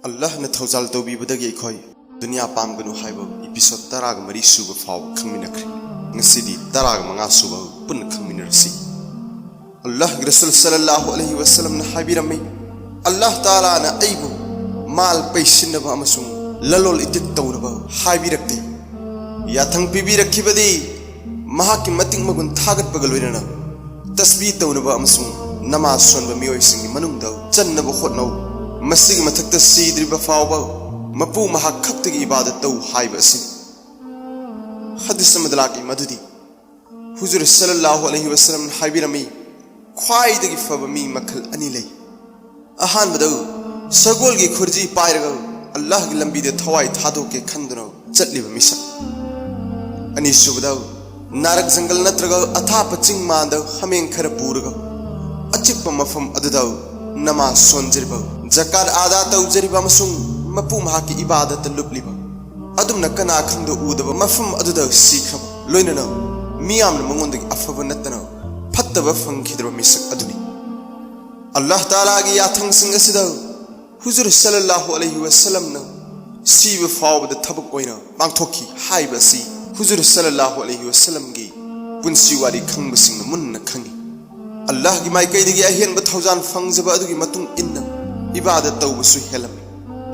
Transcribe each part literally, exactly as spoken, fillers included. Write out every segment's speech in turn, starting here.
ꯑꯜꯂꯥꯍꯅ ꯊꯧꯖꯥꯜ ꯇꯧꯕꯤꯕꯗꯒꯤ ꯑꯩꯈꯣꯏ ꯗꯨꯅꯤꯌꯥ ꯄꯥꯝꯒꯅꯨ ꯍꯥꯏꯕ ꯏꯄꯤꯁꯣꯗ ꯇꯔꯥꯒ ꯃꯔꯤ ꯁꯨꯕ ꯐꯥꯎꯕ ꯈꯪꯃꯤꯟꯅꯈ꯭ꯔꯦ꯫ ꯉꯁꯤꯗꯤ ꯇꯔꯥꯒ ꯃꯉꯥ ꯁꯨꯕ ꯄꯨꯟꯅ ꯈꯪꯃꯤꯟꯅꯔꯁꯤ꯫ ꯑꯜꯂꯥꯍꯒꯤ ꯔꯁꯨꯜ ꯁꯜꯂꯜꯂꯥꯍꯨ ꯑꯂꯩꯍꯤ ꯋꯁꯜꯂꯝꯅ ꯍꯥꯏꯕꯤꯔꯝꯃꯤ, "ꯑꯜꯂꯥꯍ ꯇꯥꯂꯥꯅ ꯑꯩꯕꯨ ꯃꯥꯜ ꯄꯩꯁꯤꯟꯅꯕ ꯑꯃꯁꯨꯡ ꯂꯂꯣꯜ ꯏꯇꯤꯛ ꯇꯧꯅꯕ ꯍꯥꯏꯕꯤꯔꯛꯇꯦ꯫ ꯌꯥꯊꯪ ꯄꯤꯕꯤꯔꯛꯈꯤꯕꯗꯤ ꯃꯍꯥꯛꯀꯤ ꯃꯇꯤꯛ ꯃꯒꯨꯟ ꯊꯥꯒꯠꯄꯒ ꯂꯣꯏꯅꯅ ꯇꯁꯕꯤ ꯇꯧꯅꯕ ꯑꯃꯁꯨꯡ ꯅꯃꯥꯖ ꯁꯣꯟꯕ ꯃꯤꯑꯣꯏꯁꯤꯡꯒꯤ ꯃꯅꯨꯡꯗ ꯆꯟꯅꯕ ꯍꯣꯠꯅꯧ꯫ ꯃꯁꯤꯒꯤ ꯃꯊꯛꯇ ꯁꯤꯗ꯭ꯔꯤꯕ ꯐꯥꯎꯕ ꯃꯄꯨ ꯃꯍꯥꯛ ꯈꯛꯇꯒꯤ ꯏꯕꯥꯗꯠ ꯇꯧ" ꯍꯥꯏꯕ ꯑꯁꯤꯅꯤ꯫ ꯍꯗꯤꯁ ꯑꯃꯗ ꯂꯥꯛꯏ ꯃꯗꯨꯗꯤ ꯍꯨꯖꯨꯔ ꯁꯜꯂꯜꯂꯥꯍꯨ ꯑꯂꯩꯍꯤ ꯋꯁꯜꯂꯝꯅ ꯍꯥꯏꯕꯤꯔꯝꯃꯤ, "ꯈ꯭ꯋꯥꯏꯗꯒꯤ ꯐꯕ ꯃꯤ ꯃꯈꯜ ꯑꯅꯤ ꯂꯩ꯫ ꯑꯍꯥꯟꯕꯗ ꯁꯒꯣꯜꯒꯤ ꯈꯨꯔꯖꯤ ꯄꯥꯏꯔꯒ ꯑꯜꯂꯥꯍꯒꯤ ꯂꯝꯕꯤꯗ ꯊꯋꯥꯏ ꯊꯥꯗꯣꯛꯀꯦ ꯈꯟꯗꯨꯅ ꯆꯠꯂꯤꯕ ꯃꯤꯁꯛ꯫ ꯑꯅꯤꯁꯨꯕꯗ ꯅꯥꯔꯛ ꯖꯪꯒꯜ ꯅꯠꯇ꯭ꯔꯒ ꯑꯊꯥꯞꯄ ꯆꯤꯡ ꯃꯥꯟꯗ ꯍꯥꯃꯦꯡ ꯈꯔ ꯄꯨꯔꯒ ꯑꯆꯤꯛꯄ ꯃꯐꯝ ꯑꯗꯨꯗ ꯅꯃꯥꯖ ꯁꯣꯟꯖꯔꯤꯕ, ꯖꯀꯥꯠ ꯑꯗꯥ ꯇꯧꯖꯔꯤꯕ ꯑꯃꯁꯨꯡ ꯃꯄꯨ ꯃꯍꯥꯛꯀꯤ ꯏꯕꯥꯗꯠꯇ ꯂꯨꯞꯂꯤꯕ, ꯑꯗꯨꯝꯅ ꯀꯅꯥ ꯈꯪꯗ ꯎꯗꯕ ꯃꯐꯝ ꯑꯗꯨꯗ ꯁꯤꯈ꯭ꯔꯕ, ꯂꯣꯏꯅꯅ ꯃꯤꯌꯥꯝꯅ ꯃꯉꯣꯟꯗꯒꯤ ꯑꯐꯕ ꯅꯠꯇꯅ ꯐꯠꯇꯕ ꯐꯪꯈꯤꯗ꯭ꯔꯕ ꯃꯤꯁꯛ ꯑꯗꯨꯅꯤ"꯫ ꯑꯜꯂꯥꯍ ꯇꯥꯂꯥꯒꯤ ꯌꯥꯊꯪꯁꯤꯡ ꯑꯁꯤꯗ ꯍꯨꯖꯨꯔ ꯁꯜꯂꯜꯂꯥꯍꯨ ꯑꯂꯩꯍꯤ ꯋꯁꯜꯂꯝꯅ ꯁꯤꯕ ꯐꯥꯎꯕꯗ ꯊꯕꯛ ꯑꯣꯏꯅ ꯄꯥꯡꯊꯣꯛꯈꯤ ꯍꯥꯏꯕ ꯑꯁꯤ ꯍꯨꯖꯨꯔ ꯁꯜꯂꯜꯂꯥꯍꯨ ꯑꯂꯩꯍꯤ ꯋꯁꯜꯂꯝꯒꯤ ꯄꯨꯟꯁꯤ ꯋꯥꯔꯤ ꯈꯪꯕꯁꯤꯡꯅ ꯃꯨꯟꯅ ꯈꯪꯏ꯫ ꯑꯜꯂꯥꯍꯒꯤ ꯃꯥꯏꯀꯩꯗꯒꯤ ꯑꯍꯦꯟꯕ ꯊꯧꯖꯥꯜ ꯐꯪꯖꯕ ꯑꯗꯨꯒꯤ ꯃꯇꯨꯡ ꯏꯟꯅ ꯏꯕꯥꯗꯠ ꯇꯧꯕꯁꯨ ꯍꯦꯜꯂꯝꯃꯤ꯫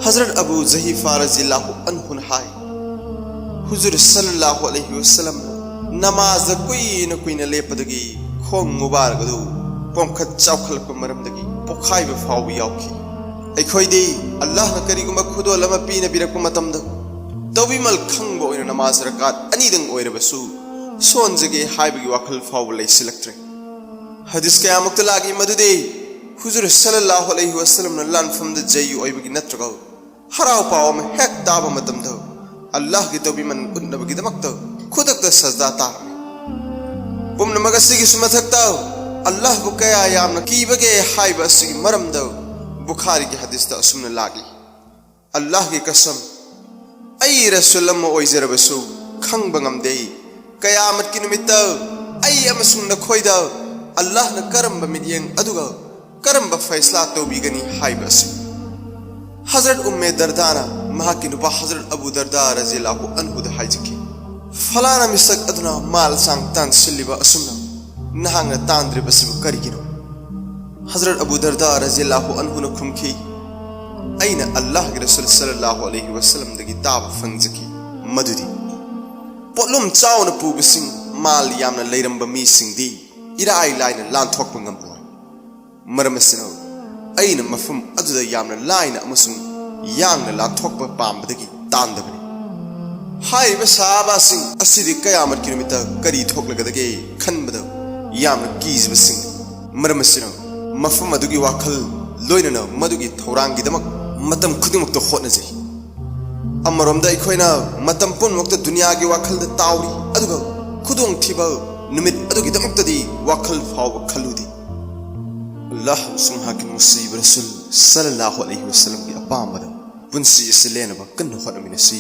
ꯍꯖꯔꯠ ꯑꯕꯨ ꯖꯍꯤꯐꯥ ꯔꯖꯤꯌꯜꯂꯥꯍꯨ ꯑꯟꯍꯨꯅ ꯍꯥꯏ, ꯍꯨꯖꯨꯔ ꯁꯜꯂꯜꯂꯥꯍꯨ ꯑꯂꯩꯍꯤ ꯋꯁꯜꯂꯝꯅ ꯅꯃꯥꯖꯗ ꯀꯨꯏꯅ ꯀꯨꯏꯅ ꯂꯦꯞꯄꯗꯒꯤ ꯈꯣꯡ ꯃꯨꯕꯥꯔꯛ ꯑꯗꯨ ꯄꯣꯝꯈꯠ ꯆꯥꯎꯈꯠꯂꯛꯄ ꯃꯔꯝꯗꯒꯤ ꯄꯣꯈꯥꯏꯕ ꯐꯥꯎꯕ ꯌꯥꯎꯈꯤ꯫ ꯑꯩꯈꯣꯏꯗꯤ ꯑꯜꯂꯥꯍꯅ ꯀꯔꯤꯒꯨꯝꯕ ꯈꯨꯗꯣꯜ ꯑꯃ ꯄꯤꯅꯕꯤꯔꯛꯄ ꯃꯇꯝꯗ ꯇꯧꯕꯤꯃꯜ ꯈꯪꯕ ꯑꯣꯏꯅ ꯅꯃꯥꯖ ꯔꯀꯥꯠ ꯑꯅꯤꯗꯪ ꯑꯣꯏꯔꯕꯁꯨ ꯁꯣꯟꯖꯒꯦ ꯍꯥꯏꯕꯒꯤ ꯋꯥꯈꯜ ꯐꯥꯎꯕ ꯂꯩꯁꯤꯜꯂꯛꯇ꯭ꯔꯦ꯫ ꯍꯗꯤꯁ ꯀꯌꯥꯃꯨꯛꯇ ꯂꯥꯛꯏ ꯃꯗꯨꯗꯤ ꯍꯨꯖꯨꯔ ꯁꯜꯂꯜꯂꯥꯍꯨ ꯑꯂꯩꯍꯤ ꯋꯁꯜꯂꯝꯅ ꯂꯥꯟꯐꯝꯗ ꯖꯌꯤ ꯑꯣꯏꯕꯒꯤ ꯅꯠꯇ꯭ꯔꯒ ꯍꯔꯥꯎ ꯄꯥꯎ ꯑꯃ ꯍꯦꯛ ꯇꯥꯕ ꯃꯇꯝꯗ ꯑꯜꯂꯥꯍꯒꯤ ꯇꯧꯕꯤꯃꯜ ꯎꯠꯅꯕꯒꯤꯗꯃꯛꯇ ꯈꯨꯗꯛꯇ ꯁꯖꯗꯥ ꯇꯥꯔꯝꯃꯤ꯫ ꯄꯨꯝꯅꯃꯛ ꯑꯁꯤꯒꯤꯁꯨ ꯃꯊꯛꯇ ꯑꯜꯂꯥꯍꯕꯨ ꯀꯌꯥ ꯌꯥꯝꯅ ꯀꯤꯕꯒꯦ ꯍꯥꯏꯕ ꯑꯁꯤꯒꯤ ꯃꯔꯝꯗ ꯕꯨꯈꯥꯔꯤꯒꯤ ꯍꯗꯤꯁꯇ ꯑꯁꯨꯝꯅ ꯂꯥꯛꯏ, "ꯑꯜꯂꯥꯍꯒꯤ ꯀꯁꯝ, ꯑꯩ ꯔꯁꯨꯜ ꯑꯃ ꯑꯣꯏꯖꯔꯕꯁꯨ ꯈꯪꯕ ꯉꯝꯗꯦ꯫ ꯀꯌꯥꯃꯠꯀꯤ ꯅꯨꯃꯤꯠꯇ ꯑꯩ ꯑꯃꯁꯨꯡ ꯅꯈꯣꯏꯗ ꯑꯜꯂꯥꯍꯅ ꯀꯔꯝꯕ ꯃꯤꯠꯌꯦꯡ ꯑꯗꯨꯒ ꯀꯔꯝꯕ ꯐꯩꯁꯂꯥ ꯇꯧꯕꯤꯒꯅꯤ ꯍꯥꯏꯕ ꯑꯁꯤ"꯫ ꯍꯖꯔꯠ ꯎꯝꯃꯦ ꯗꯔꯗꯥꯅ ꯃꯍꯥꯛꯀꯤ ꯅꯨꯄꯥ ꯍꯖꯔꯠ ꯑꯕꯨ ꯗꯔꯗꯥ ꯔꯖꯤꯌꯜꯂꯥꯍꯨ ꯑꯟꯍꯨꯗ ꯍꯥꯏꯖꯈꯤ, "ꯐꯂꯥꯅ ꯃꯤꯁꯛ ꯑꯗꯨꯅ ꯃꯥꯜ ꯆꯥꯡ ꯇꯥꯟꯁꯤꯜꯂꯤꯕ ꯑꯁꯨꯝꯅ ꯅꯍꯥꯛꯅ ꯇꯥꯟꯗ꯭ꯔꯤꯕꯁꯤꯕꯨ ꯀꯔꯤꯒꯤꯅꯣ?" ꯍꯖꯔꯠ ꯑꯕꯨ ꯗꯔꯗꯥ ꯔꯖꯤꯌꯜꯂꯥꯍꯨ ꯑꯟꯍꯨꯅ ꯈꯨꯝꯈꯤ, "ꯑꯩꯅ ꯑꯜꯂꯥꯍꯒꯤ ꯔꯁꯨꯜ ꯁꯜꯂꯜꯂꯥꯍꯨ ꯑꯂꯩꯍꯤ ꯋꯁꯜꯂꯝꯗꯒꯤ ꯇꯥꯕ ꯐꯪꯖꯈꯤ, ꯃꯗꯨꯗꯤ ꯄꯣꯠꯂꯨꯝ ꯆꯥꯎꯅ ꯄꯨꯕꯁꯤꯡ, ꯃꯥꯜ ꯌꯥꯝꯅ ꯂꯩꯔꯝꯕ ꯃꯤꯁꯤꯡꯗꯤ ꯏꯔꯥꯏ ꯂꯥꯏꯅ ꯂꯥꯟꯊꯣꯛꯄ ꯉꯝꯂꯣꯏ꯫ ꯃꯔꯝ ꯑꯁꯤꯅ ꯑꯩꯅ ꯃꯐꯝ ꯑꯗꯨꯗ ꯌꯥꯝꯅ ꯂꯥꯏꯅ ꯑꯃꯁꯨꯡ ꯌꯥꯡꯅ ꯂꯥꯟꯊꯣꯛꯄ ꯄꯥꯝꯕꯗꯒꯤ ꯇꯥꯟꯗꯕꯅꯤ꯫ ꯍꯥꯏꯔꯤꯕ ꯁꯍꯥꯕꯥꯁꯤꯡ ꯑꯁꯤꯗꯤ ꯀꯌꯥꯃꯠꯀꯤ ꯅꯨꯃꯤꯠꯇ ꯀꯔꯤ ꯊꯣꯛꯂꯒꯗꯒꯦ ꯈꯟꯕꯗ ꯌꯥꯝꯅ ꯀꯤꯖꯕꯁꯤꯡꯅꯤ꯫ ꯃꯔꯝ ꯑꯁꯤꯅ ꯃꯐꯝ ꯑꯗꯨꯒꯤ ꯋꯥꯈꯜ, ꯂꯣꯏꯅꯅ ꯃꯗꯨꯒꯤ ꯊꯧꯔꯥꯡꯒꯤꯗꯃꯛ ꯃꯇꯝ ꯈꯨꯗꯤꯡꯃꯛꯇ ꯍꯣꯠꯅꯖꯩ꯫ ꯑꯃꯔꯣꯝꯗ ꯑꯩꯈꯣꯏꯅ ꯃꯇꯝ ꯄꯨꯝꯅꯃꯛꯇ ꯗꯨꯅꯤꯌꯥꯒꯤ ꯋꯥꯈꯜꯗ ꯇꯥꯎꯔꯤ, ꯑꯗꯨꯒ ꯈꯨꯗꯣꯡꯊꯤꯕ ꯅꯨꯃꯤꯠ ꯑꯗꯨꯒꯤꯗꯃꯛꯇꯗꯤ ꯋꯥꯈꯜ ꯐꯥꯎꯕ ꯈꯜꯂꯨꯗꯦ꯫ ꯑꯜꯂꯥꯍ ꯑꯃꯁꯨꯡ ꯃꯍꯥꯛꯀꯤ ꯅꯨꯡꯁꯤꯕ ꯔꯁꯨꯜ ꯁꯜꯂꯜꯂꯥꯍꯨ ꯑꯂꯩꯍꯤ ꯋꯁꯜꯂꯝꯒꯤ ꯑꯄꯥꯝꯕꯗ ꯄꯨꯟꯁꯤ ꯑꯁꯤ ꯂꯦꯟꯅꯕ ꯀꯟꯅ ꯍꯣꯠꯅꯃꯤꯟꯅꯁꯤ꯫